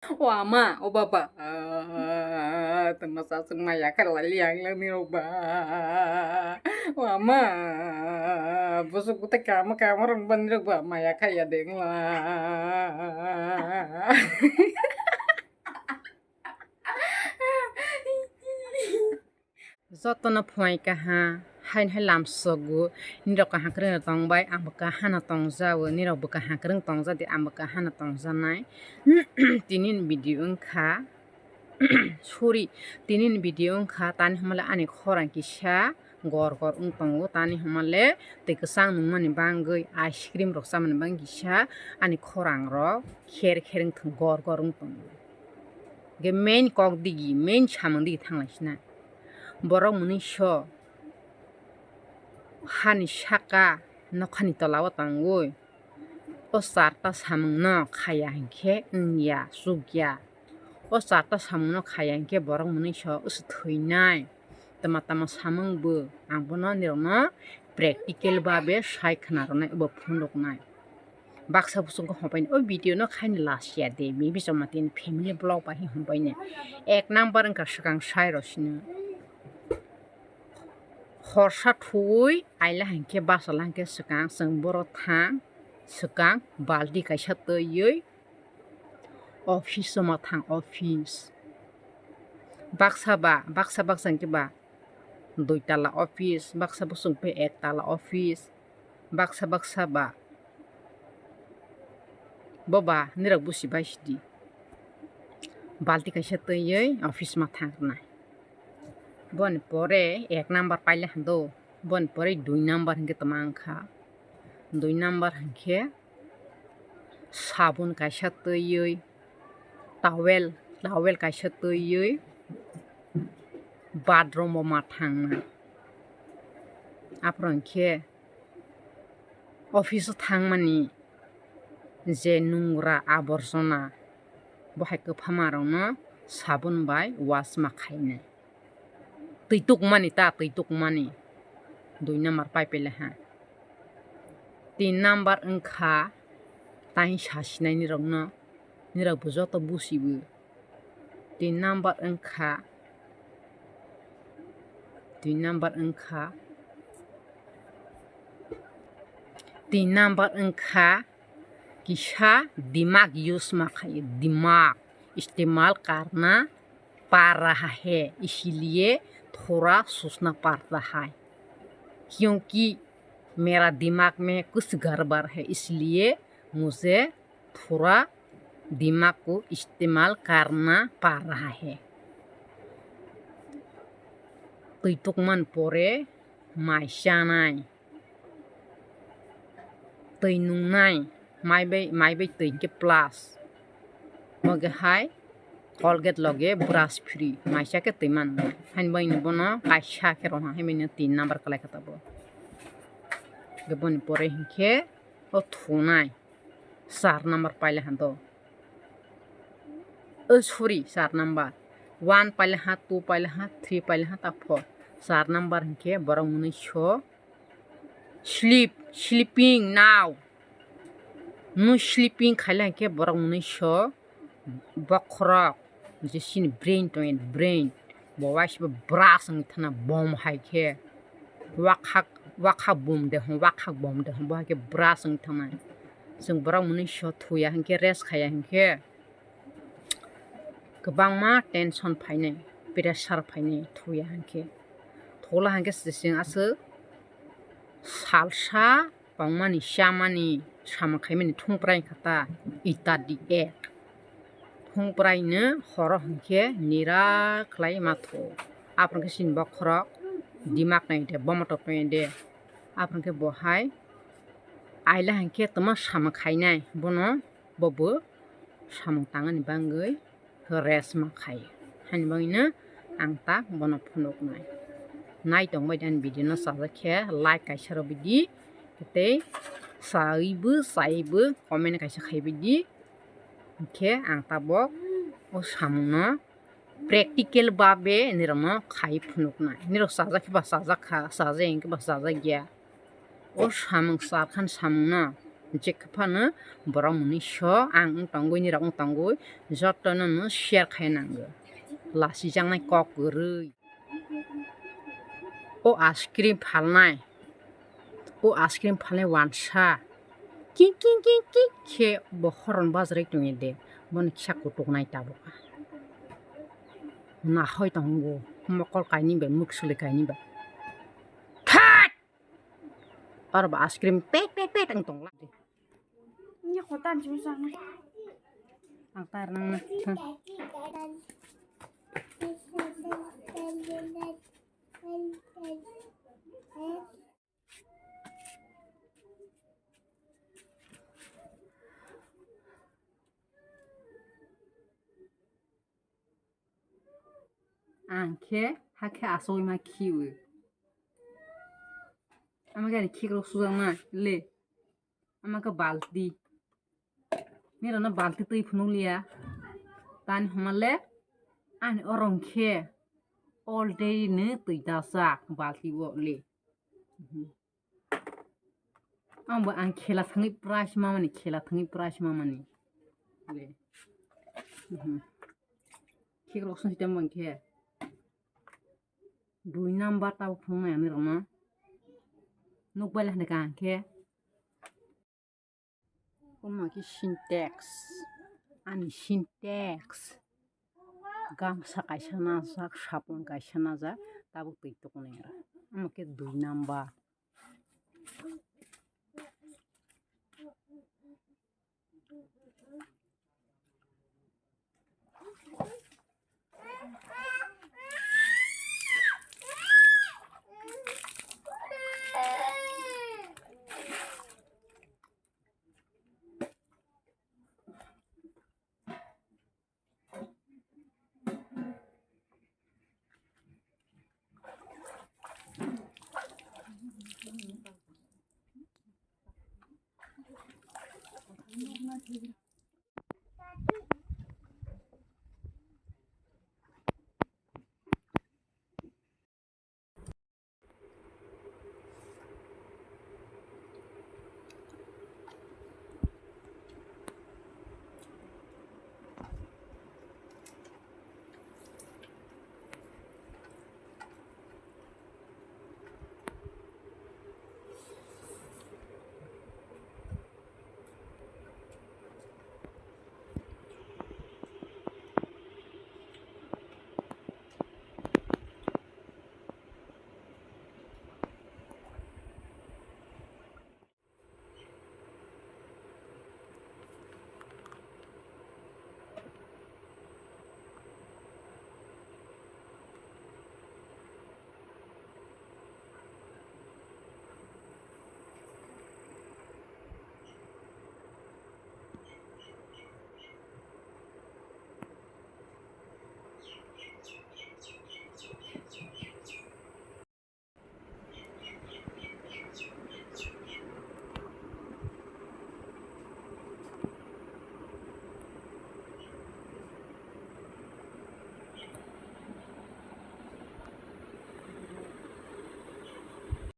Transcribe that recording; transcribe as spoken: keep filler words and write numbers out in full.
O ama, o baba, ah, tongma saswk maya kharlai liang lang nirok ba. O ama, bwswk bwtai kama kama rwng ba nirok ba maya khaiya dengla. Jotono phuai kaha, hain hai lamsogo, nirok kaham kwrwngno tongbai, angbo kahano tongjago, nirokbo kaham kwrwng tongjadi, angbo kahano tongjanai. Tinini video wngkha, sorry, tinini video wngkha, tani hwnmale ani khorang kisa gor gor wng tongo, tani hwnmale twi kwchang nungmani bangwi, ice cream rok chamani bangwi kisa ani khorang rok kher kher wng thung, gor gor wng tongo. Ge main kok digi, main samung digi thanglai sina. Borok mwnwi so hani saka nokhani tola o tangwi o charta samungno khaya hinkhe wngya, chukya. O charta samungno khaya hinkhe borok mwnwi so wngse thwinai. Tama tama samung bo ang bono nirokno practical babe sai khna rwnai, obo phunuknai. Baksa bosongkhe hobaini o video no khaini last ya de, maybe chwng matini family vlog bai hobaini. Ek number wngkha swkang sai rw sino. Horsa thuwi aila hinkhe basa langkhe swkang chwng boro thang, swkang balti kaisa twiwi office o ma thang office. Baksa ba, baksa baksa hinkhe ba dui tala office, baksa bosong khe ek tala office, baksa baksa ba. Bo ba nirok busi bai sidi. Balti kaisa twiwi office ma thang rwnai. Boni pore ek number paila hando, boni pore dui number hinkhe tama wngkha. Dui number hinkhe sabun kaisa twiwi, towel, towel kaisa twiwi, bathroom o ma thangnai. Aphuru hinkhe office o thangmani je nungra aborjona, bo hai kwphama rokno sabun bai wash ma khainai. Twi tukmani ta, twi tukmani. Dui number pai pele ha. Tin number wngkha tai sasinai nirokno, nirok bo joto busibo. Tin number wngkha, tin number wngkha, tin number wngkha kisa dimag use ma khaio, dimag istemal karna पड़ रहा है, इसीलिए थोड़ा सोचना पड़ रहा है, क्योंकि मेरा दिमाग में कुछ गड़बड़ है, इसलिए मुझे थोड़ा दिमाग को इस्तेमाल करना पड़ रहा है। Twi tukman pore mai chanai. Twi nungnai, mai bai, mai bai twi hinkhe plus. Moge hai Colgate loge brush free, maisa khe twi mano. Haini bagwino bono kaisa khe rwha, haini bagwino tin number kwlai kha tabuk. Hwnkhe boni pore hinkhe o thunai char number paila hando. O sorry, char number. One paila ha, two paila ha, three paila ha, ta four. Char number hinkhe borok mwnwi so Sleep, sleeping now. Nung sleeping khaila hinkhe borok mwnwi so bokhorok je chini brain tongya, brain bo waisa brush wngwi thana bom hai khe wakhak, wakhak bom de hwn, wakhak bom de hwn, bo hai khe brush wngwi thana. Chwng borok mwnwi so thuya hinkhe, rest khaya hinkhe kwbangma tension phainai, pressure phainai thuya hinkhe. Thula hinkhe chwng aswk salsa tongmani, chamani, samung khaimani thungprai kha ta, itadi ek. Thungpraino horo hinkhe nira khlai ma thu. Aphuru khe chini bokhorok dimak nai de, bomotok nai de. Aphuru khe bo hai aila hinkhe tongma samung khainai bono, bobo samung tangani bangwi rest ma khai. Hani bagwino ang ta bono phunuknai. Nai tongbai di ani video no chajak khe like kaisa rwbaidi, tei chaiwi bo, chaiwi bo comment kaisa khaibaidi. Hinkhe ang tabok o samungno practical babe nirokno khai phunuknai. Nirok chajak khe ba chajak kha, chajak hinkhe ba chajak ya. O samung charkhan samungno Jekphano borok mwnwi so ang wng tongwi, nirok wng tongwi, jotono no share khai nango. Lasijaknai kok kwrwi. O ice cream phalnai, o ice cream phalnai wansa. King, king, king, king khe bo horon bajarai tongya de. Boni kisa kutuknai tabuk. Nahoi tongo, mokol kainwi bai, muksuli kainwi bai. Thak! Aro ba ice cream pet, pet, pet ang tongla. Ini kota anjing sana. Ang tar nang na. Ang khe hakhe asogwi ma khiwi. Ama gani khikrok sujakna le. Ama khe balti. Nirano balti twi phunukliya. Tani hwnmale ani orong khe already no twi dajak balti o le. Ang bo ang khela thangwi prize mamani, khela thangwi prize mamani. Le. Khikrok sung sitam bang khe. Dui number tabo phunuknai ani rokno. Nukbai lai hwnka ang khe. Omo khe Sintex. Ani Sintex. Gamsa kaisa najak, sapung kaisa najak, tabuk twi tuknai aro. Omo khe dui number.